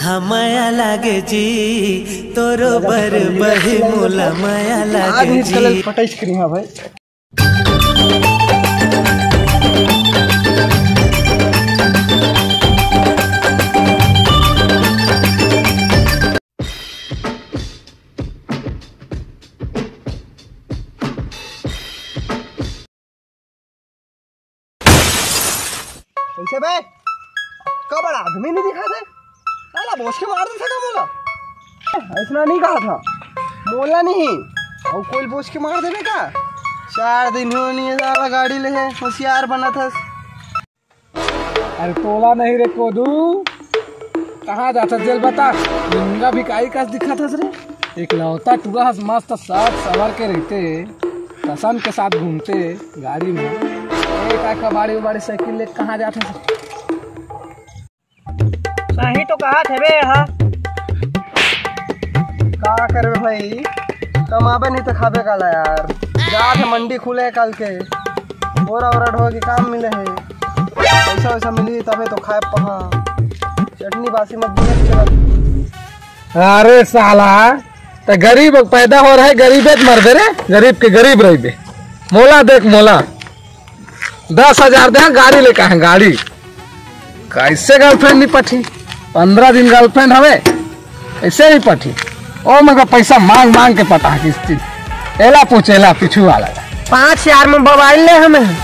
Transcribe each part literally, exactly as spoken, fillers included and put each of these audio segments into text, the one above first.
हाँ, माया लागे जी, तोरो बर बही मोला माया आज लागे ही जी। चलल फटाइस करी, हाँ भाई। कैसे बे? का बड़ा आदमी नहीं दिखा थे? साला बोस के मार देथे का मोला? ऐसना नहीं कहा था। मोला नहीं। अउ कोई बोस के मार देबे का? चार दिन हो नहीं है साला गाड़ी ले है, होशियार बना था। अरे तोला नहीं रे कोदू, कहाँ जाथस जेल बता? गंगा भिखारी कस दिखत हस रे। एकलौता टुरा हस, मस्त साज सवर के रहिते, कसन के साथ घूमते गाड़ी में। ए का कबाड़ी उबाड़ी साइकिल ले कहाँ जाथस? सही तो कहा थे बे, हाँ। का करबे भाई, कमाबे नहीं तो खाबे काला यार। जात हे मंडी खुले कल के, बोरा वोरा ढोए के काम मिले हे। पैसा वैसा मिली तबे तो खाए पहा। चटनी बासी मत बोले चला। अरे साला, त गरीब पैदा हो रहे, गरीबे त मरबे रे, गरीब के गरीब रहिबे। मोला देख मोला, दस हजार दे गाड़ी लेके है गाड़ी। कैसे गर्लफ्रेंड नहीं पठी? पंद्रह दिन गर्लफ्रेंड हवे, ऐसे नहीं पठी। ओ मगर पैसा मांग मांग के पटा किस्ती। एला पूछ, एला पीछू वाला। पाँच हजार में मोबाइल ले हमें।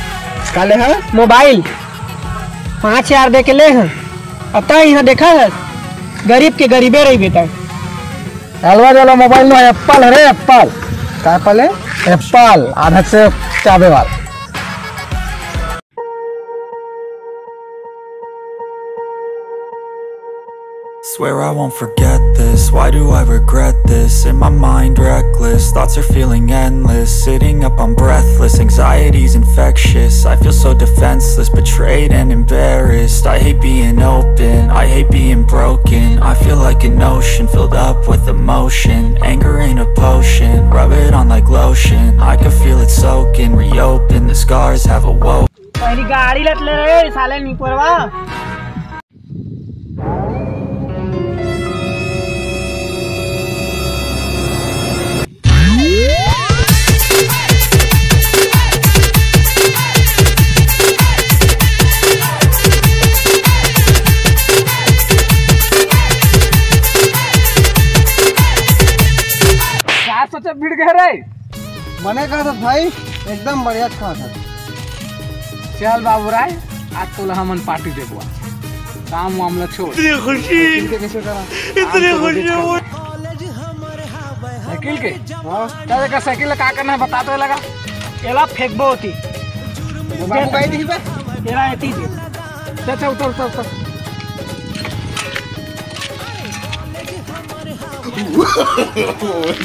का ले है? मोबाइल पाँच हजार दे के ले हैं। अब तय यहाँ देखा है, गरीब के गरीबे रही बेटा। अलवा जला मोबाइल नो, एप्पल हरे, एप्पल। का एप्पल है? एप्पल, आधा से चाबे वाला। Swear I won't forget this. Why do I regret this? In my mind, reckless. Thoughts are feeling endless. Sitting up, I'm breathless. Anxiety's infectious. I feel so defenseless, betrayed and embarrassed. I hate being open. I hate being broken. I feel like an ocean filled up with emotion. Anger ain't a potion. Rub it on like lotion. I can feel it soaking. Reopen. The scars have awoken. पहली गाड़ी लत ले रहे साले निपोरवा। चार सौ से भिड़ गए रे। मने कहा था भाई, एकदम बढ़िया कहा था। चल बाबू राय, आज तोला हमन पार्टी देबो। काम वाम ला छोड़। इतनी खुशी, इनके कैसे करा? इतनी आज तो खुशी रोटी हो। खाओ। साइकिल के? हाँ। चल, एकर साइकिल ला का करना है, बता तो लगा। एला फेंकबो होती। मोबाइल, मोबाइल दिखी बे। एला एती दे। चल, चल, उतर, उतर, उतर।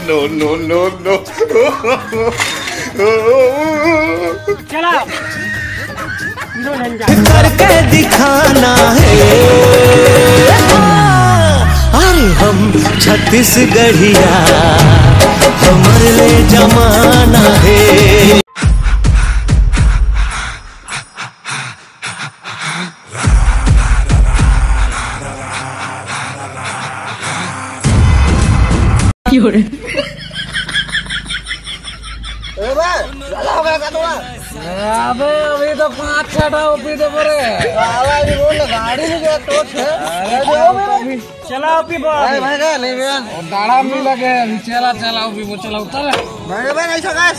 No, no, no, no। चला। करके दिखाना है। हाँ, अरे हम छत्तीसगढ़िया, हमर ले जमाना है। ए बे, ज्यादा हो गया का थोड़ा? अबे, अभी तो पाँच छह ठा पी दे पड़े। साला, ये रोड में गाड़ी नहीं गया। चला पी भाई। भाई का नहीं बे। दाढ़ा में लगे अभी। चला, चला, अभी वो चला, उतर। भाई बे नहीं सकस।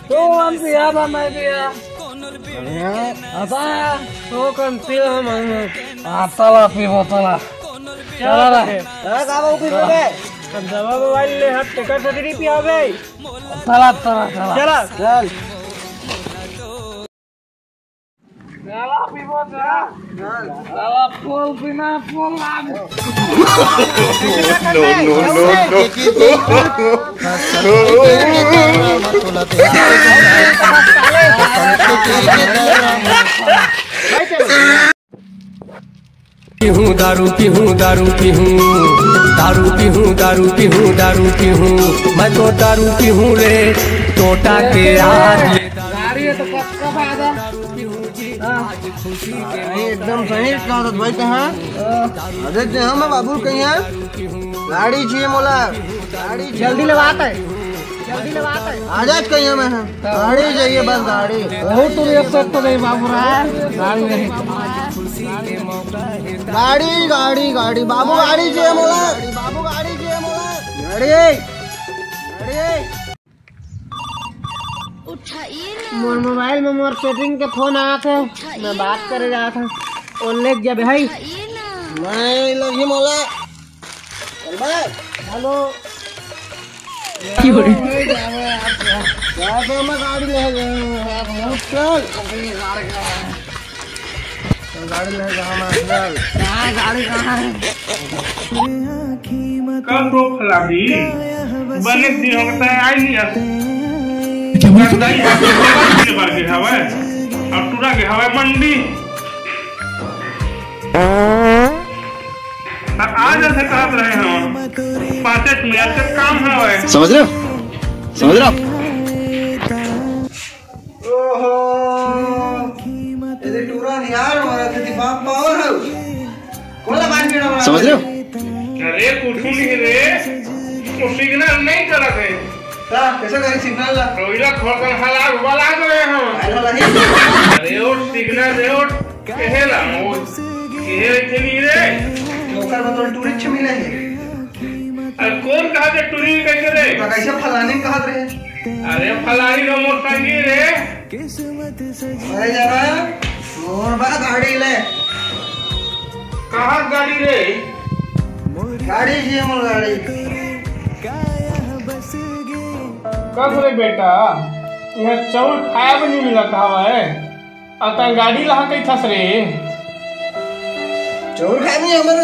तो हम पिया बा, मैं पिया। आता है। तो कौन पिया हम? आता ला पी बोतला। चला रे। चला का बाबू पी बे। दवा मोबाइल ले हाथ टेकर से नहीं पिया बे। चला, चला, चला। चला। चल। चला पीबो, चला। चला, पोल बिना पोल लाग। No, no, no, no। पीहूँ दारू, पीहूँ दारू, पीहूँ दारू, पीहूँ दारू, पीहूँ दारू, पीहूँ। मैं तो दारू पीहूँ रे, टोटा के यार। गाड़ी है तो पक्का फायदा। हाँ। एकदम सही कहा था भाई, कहाँ? अरे, जे हम बाबू कहीं है? गाड़ी चाहिए मोला, गाड़ी जल्दी लेवात है। जल्दी लेवात है। आ जात कहीं हम हैं। गाड़ी चाहिए बस, गाड़ी। बहुत तो ये सब तो नहीं बाबू रहा है। गाड़ी नहीं। गाड़ी, गाड़ी, गाड़ी, बाबू गाड़ी चाहिए मोला। बाबू गाड़ी चाहिए मोला। गाड़ी, गाड़ी। उठाइए ना। मोर मोबाइल में मोर सेटिंग के फोन आया था। उठाइए मैं बात ना। करे रहा था। और ले जब है। उठाइए ना। नहीं लगी मोला। चल बे। हेलो। क्यों रे? क्या तो मैं गाड़ी ले गया हूँ यार, मुश्किल। तो गाड़ी ले गया हूँ मैं, चल। कहाँ है गाड़ी, कहाँ है? कब रोक लागी? बने दिन हो गए, आई नहीं आते। क्या बोल सकते हैं? गंदाई हाथ में बार के हवे, अब टूरा के हवे मंडी। आ, आ जैसे कहत रहे हम, पाँचे मिनट के काम है। समझ रहे हो? समझ रहे हो? ओहो, ये टूरा निहार हो रहा था, दिमाग पावर है। कौन ला बात करना बड़ा समझ रहे हो? अरे, कुछ नहीं रे, वो सिग्नल नहीं करत है। का? कैसे करें सिग्नल ला? रोइला खोल कर हालात बला गए हम। अरे, वाला नहीं। अरे, वो सिग्नल दे, वो कहे ला, वो कहे थे नहीं रे। जोकर में तो टूरिस्ट मिले हैं। अरे कौन कहा के टूरी कैसे रे? तो कैसे फलानी कहा रे? अरे फलानी रो मोर संगी रे। अरे जरा मोर बा गाड़ी ले। कहाँ गाड़ी रे? गाड़ी जी मोर गाड़ी। कब रे बेटा, यह चाउर खाया भी नहीं मिला था भाई। अतन गाड़ी लहा कइथस रे? चोर खानी हमर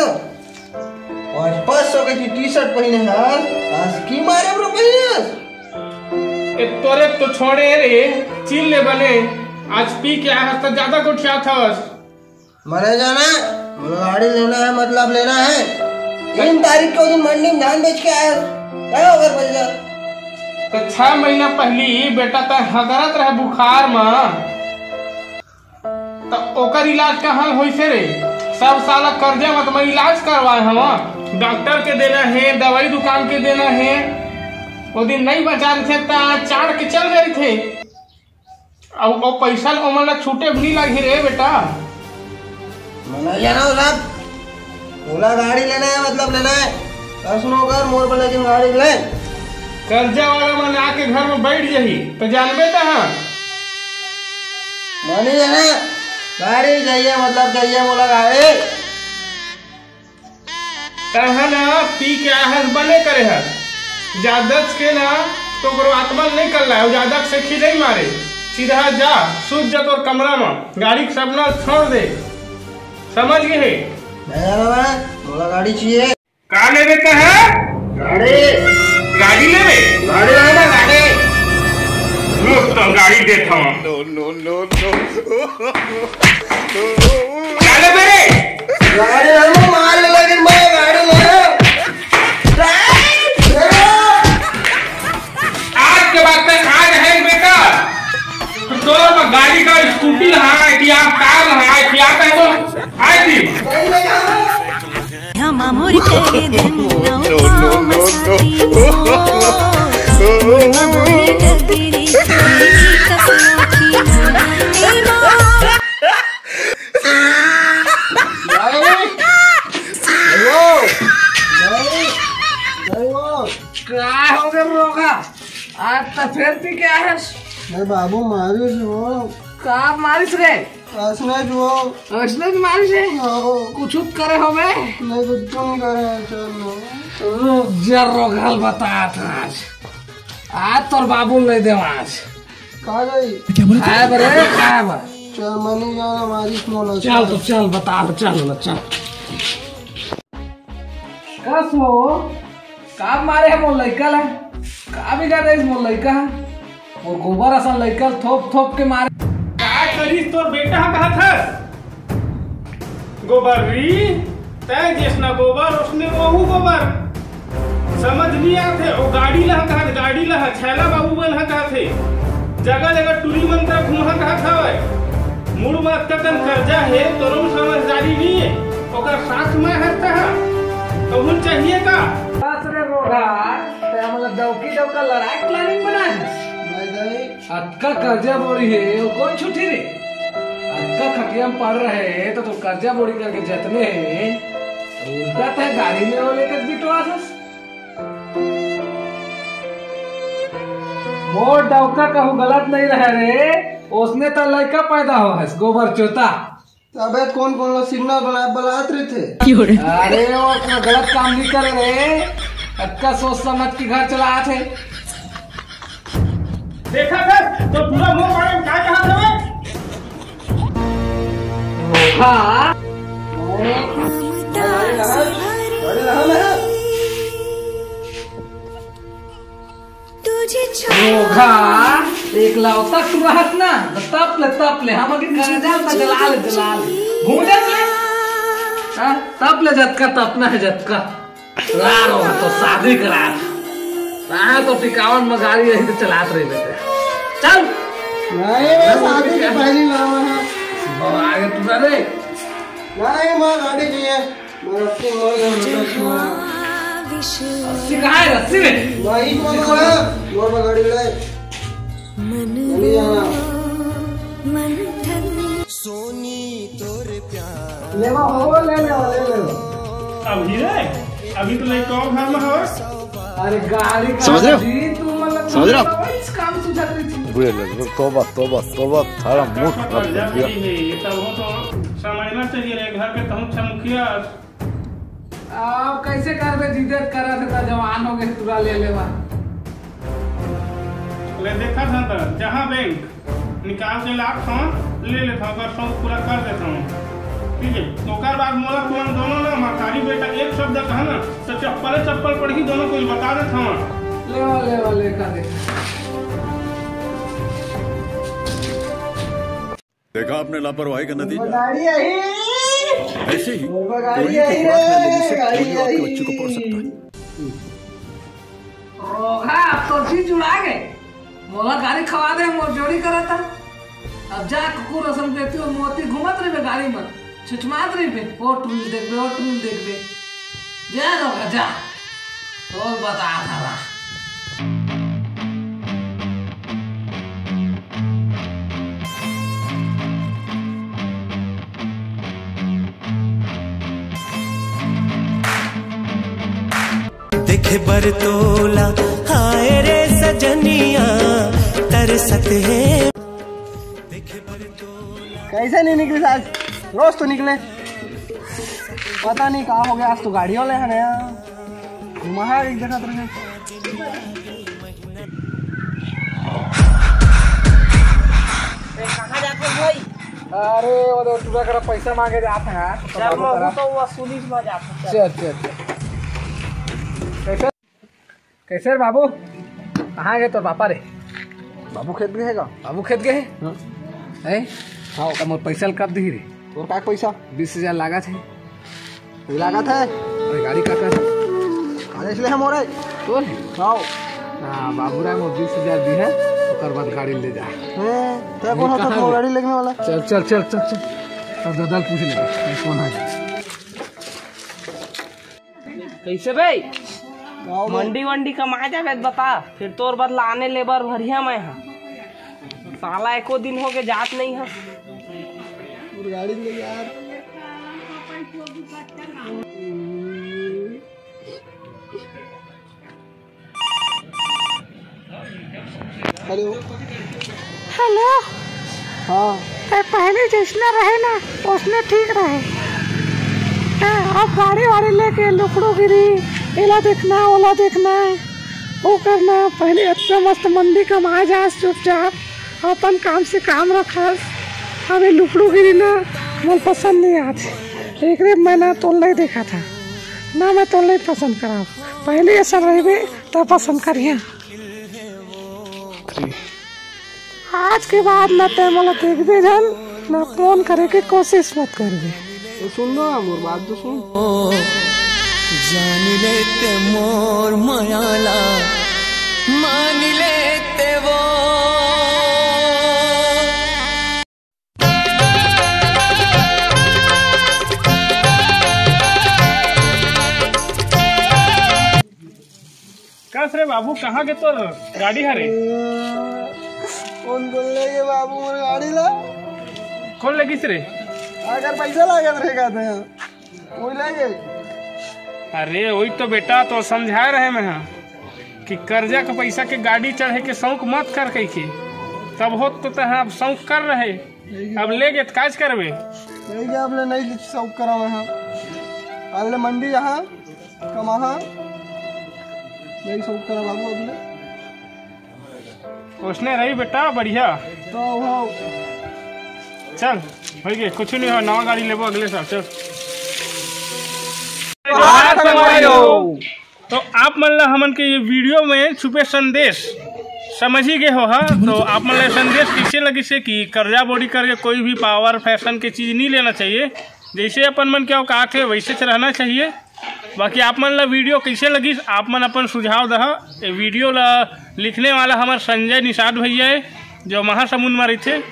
पाँच पाँच सौ के टी शर्ट पहिने हस, आज की मारे ब्रो पहिने हस? ए तोरे तो छोड़े रे, चिल ले बने। आज पी के आए हस त ज्यादा गोठियात हस। मरे जाना, मोला गाड़ी लेना है, मतलब लेना है। तीन तारीख के दिन मंडी में धान बेच के आए हस, क्या होगा पैसा? तो छह महीना पहली बेटा तय हगरत रहे बुखार में, त ओकर इलाज कहाँ होइसे रे? सब साला कर्जा मत में इलाज करवाए हवा। डॉक्टर के देना है, दवाई दुकान के देना है। वो दिन नहीं बचा रहे थे, त चाड़ के चल गए थे। अब वो पैसा ओमन ला छूटे भी नहीं लगी रे बेटा। मना जाना हो साहब, ओला गाड़ी लेना है, मतलब लेना है। और सुनो कर, मोर पर लेकिन गाड़ी ले। कर्जा वाला मन आके घर में बैठ जाही, तो जानबे त हाँ। मानी जाना, गाड़ी चाहिए, मतलब चाहिए मोला गाड़ी। तहन पी के आहस बने करे हस। जादस के ना, तो ओकरो आत्मा नहीं कर ला, जादस से खिदई मारे। सीधा जा, सूत जा तोर कमरा में, गाड़ी के सपना छोड़ दे। समझ गए? मैं जा रहा हूँ, मोला गाड़ी चाहिए। का लेबे कहे? गाड़ी। गाड़ी लेबे? गाड़ी लेबे, गाड़ी। रुक तो गाड़ी देत हूँ। No, no, no, no। का लेबे रे? गाड़ी लेबे, मार ले लेकिन मैं गाड़ी ले। आज के बाद तक आज है बेटा। तो गाड़ी का स्कूटी है कि आप कार है कि आप है तो आई थी। हम मोर के दिन नौ पाँव मसाती हो। हम मोर डगरी के कसना की माँ। ए अरे बाबू, मारिस वो। का मारिस रे? असने जो। असने जो मारिस रे? हाँ। कुछ उत करे हो बे? नहीं, कुछ तो नहीं करे, चल ना। रुक जा, रोगल बता था आज। आज तोर बाबू नहीं दे आज। का गई? खाए बर रे, खाए बर। चल, मनी जाना, मारिस मोला। चल तो चल, बता, चल ना, चल। कस हो? का मारे है मोर लइका ला? का बिगाड़ रहिस मोर लइका? मोर गोबर असन लइका ल थोप थोप के मारे। का करिस तोर बेटा ह कहत हस? गोबर री, तै जैसना गोबर ओसने वहू गोबर। समझ नहीं आथे, ओ गाड़ी ला कहत, गाड़ी ला छैला बाबू मन ह कहत हे। जगह जगह टूरी मन तक घूमहा कहत हवय। मुड़ म अतका कन कर्जा हे, तोरो म समझदारी नहीं हे। ओकर साथ मैं हर तहा। कहूँ चाहिए का? बस रे रोगहा, ते हमला दौकी दौका लड़ाई planning बना दे। नहीं, नहीं। अतका कर्जा बोड़ी हे, वो कोन छुट्टी रे? अतका खटिया म पड़ रहे, तो तू कर्जा बोड़ी करके जतने हे, उल्टा तै गाड़ी में वो लेकर बिटवासस। मोर डौका कहूँ गलत नहीं रहे रे, ओसने त लइका पैदा हो हस, गोबर चोता। अबे कोन कोन ला signal बनाए बलात रहिथे? अरे, वो अपना गलत काम नहीं करे रे, अतका सोच समझ के घर चलात हे। देखा था, तो पूरा मुंह मारे में क्या कहा था मैं? हाँ। अरे रहा, अरे रहा मेरा। रोगहा, एकलौता तू रहत ना, त तप ले, तप ले, हमर के करेजा त जला ले, जला ले। भूंजत ले। हाँ, तप ले जतका तपना हे जतका। ला रोगहा, तो शादी करा। कहाँ तो टिकावन म गाड़ी यही तो चलात रही बेटे। चल। नहीं, मैं शादी के पहली बार हूँ। बाबा आगे तू ना रे। नहीं, मैं गाड़ी चाहिए। रस्सी कहाँ है, रस्सी में? भाई, कौन है? मोर गाड़ी ले। चली जाना। लेवा हो, ले लेवा, ले लेवा। अभी रे, अभी तो नहीं कौन घर में हो? अरे गाड़ी का समझ रहे हो? जी, तू मतलब समझ रहे हो? इस काम सुझात रही थी। बुरे लगे, तोबा, तोबा, तोबा, थारा मूड खराब कर दिया। ये सब हो तो समझना चाहिए रे, घर के तहूँ छा मुखिया। अब कैसे करबे, जिदे करत हे, त जवान हो गए, पूरा ले लेवा। ले देखा था त, जहाँ बैंक निकाल के लात हूँ, ले लेता हूँ, अगर शौक पूरा कर देता हूँ। ठीक है, ओकर बाद मोला तुरंत दोनों ना, महतारी बेटा एक शब्द कहा ना, तो चप्पले चप्पल पड़ही दोनों को, बता देता हूँ। ले वा, ले वा, ले का दे। देखा आपने लापरवाही का नतीजा। गाड़ी आई। ऐसे ही वो गाड़ी थोड़ी सी आई खुराक ना लेने से रे, गाड़ी थोड़ी आपके आई। बच्चे को पढ़ सकता है। रोगहा, अब तो जी जुड़ा गए। मोला गाड़ी खवा दे, मोर जोड़ी करत था। अब जा कुकुर असन बेटी हो, मोती घूमत रहिबे गाड़ी में, छुछमात रहिबे, ओ टूल देखबे, ओ टूल देखबे। जा रोगहा, जा। तोर बता थारा। देखे बर तोला, हाय रे सजनिया, तरसत हे। कैसे नहीं निकली आज? रोज तो निकले, पता नहीं कहाँ हो गया। आज तो गाड़ी वाले हैं ना, घुमा एक जगह तरह। ए, कहाँ जात हस भाई? अरे, वो तो टूरा करा पैसा मांगे जात हे। चल, महू तो वसूली में जात हूँ, चल। चल, चल, चल। कैसे, कैसे रे बाबू? कहाँ गए तोर पापा रे? बाबू खेत गए हे का? बाबू खेत गए हे? हाँ। हैं? हाँ। त मोर पैसा ल कब दिही रे? तोर का पैसा? बीस हजार लागत हे। तोर लागत हे? अरे गाड़ी का कर? अरे इसलिए हम हो रहे। तोर हे? हाँ। हाँ, बाबूराय मोर बीस हजार दिहे, ओकर बाद गाड़ी ले जा। हैं? तै कौन होता कहाँ तू रे? गाड़ी लेने वाला? चल, चल, चल, चल, चल। अब दादा ल पूछ ले, कौन है? कैसे बे? गाँव में। मंडी वंडी कमाए जाबे त बता, फिर तोर बदला आने लेबर भरिया मैं हा। साला एको दिन हो के जात नहीं हा। गाड़ी ले यार। हेलो। हेलो। हाँ। ते पहले जैसने रहे ना, ओसने ठीक रहे। हाँ, अब गाड़ी वाड़ी लेके लुकड़ू गिरी, एला देखना, ओला देखना, वो करना। पहले इतना मस्त मंडी कमाए जास चुपचाप, अपन काम से काम रखस। अब ये लुकड़ू गिरी ना, मोला पसंद नहीं आत। एकरे मैं ना तोल नहीं देखा था, ना मैं तोल नहीं पसंद करा। पहले ऐसा रहबे तब पसंद करिया। आज के बाद ना ते मोला देखबे झन, ना फोन करे के कोशिश मत करबे। तो सुन लो ना, मोर बात तो सुन। जान लेते मोर मयाला, मान लेते वो। कस रे बाबू, कहाँ के तोर गाड़ी हरे? कौन बोल रहे ये बाबू, मोर गाड़ी ला? कौन लगिस रे? अगर पैसा लागत रहे कहते हैं, वही ले गए। अरे वही तो बेटा, तो समझाए रहे मैं, हाँ, कि कर्जा के पैसा के गाड़ी चढ़े के शौक मत कर कह के। तब होत तो तहाँ अब शौक कर रहे, अब ले गए तो काज करबे। ले गए, अब ले नहीं शौक करा मैं, हाँ। अब ले मंडी यहाँ कमाहा, यही सब करा बाबू अगले। ओसने रही बेटा, बढ़िया। तो हो। चल, हो गए, कुछ नहीं हो, नवा गाड़ी लेबो अगले साल। चल। जोहार संगवारी हो। तो आप मन ला हमन के ये वीडियो में छुपे संदेश समझ ही गए हो, हाँ? तो आप मन ला संदेश कैसे लगिस हे कि कर्जा बोड़ी करके कोई भी पावर फैशन के चीज़ नहीं लेना चाहिए। जैसे अपन मन के औकात है, वैसे से रहना चाहिए। बाकी आप मन ला वीडियो कैसे लगिस, आप मन अपन सुझाव दहा। ये वीडियो ला लिखने वाला हमार संजय निषाद भैया है, जो महासमुंद में रहते।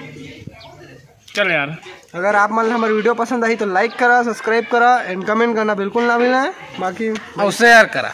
चल यार, अगर आप मन ला हमार वीडियो पसंद आई तो लाइक करा, सब्सक्राइब करा and कमेंट करना बिल्कुल ना भूलना है। बाकी और शेयर करा।